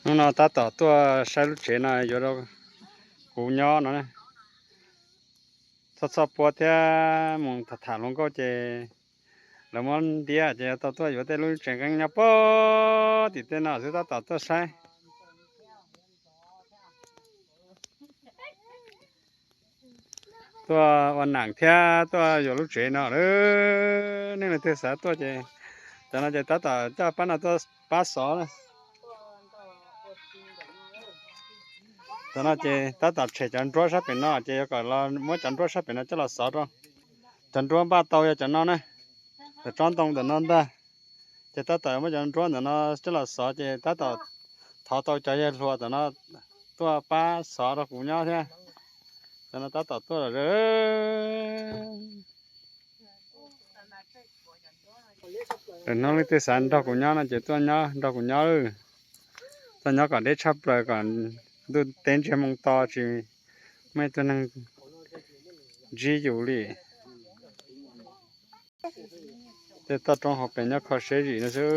Hnub no tab tom tuaj saib lub tsev no yuav rau kuv nyob no. Txhob txhob puab thiab mus tham tham hluas nkauj ces lawv muab ntiab ces yuav tau tuaj yuav tej lub tsev nqeeb nyob puag tim tej no xwb, tab tom tuaj saib. Tuaj ua nam thiab tuaj yuav lub tsev no lawm. Nej leej twg xav tuaj ces cov no ces tab tom coj pab no tuaj pab xov na. Cov no ces tab tom tshem cov nruab sab pem no ces yuav kom los muab cov nruab sab pem no coj los xov rau. Cov nruab npaj tau yog cov no na, cov tsob ntoo ntawm no ntag. Ces tab tom muab cov nruab ntawm no coj los xov ces tab tom thov tau cov yawg hluas ntawm no tuaj pab xov rau kuv nyob thiab. Cov no tab tom tuaj lawm. Lwm hnub leej twg xav nrog kuv nyob no ces tuaj nyob nrog kuv nyob. Tuaj nyob kom deb tshaj plaws kom ntuj teb ntsiag moo to tsis muaj ib tug neeg ntsib yus li. Tej toj roob hauv pes nyob kho siab zim no xwb.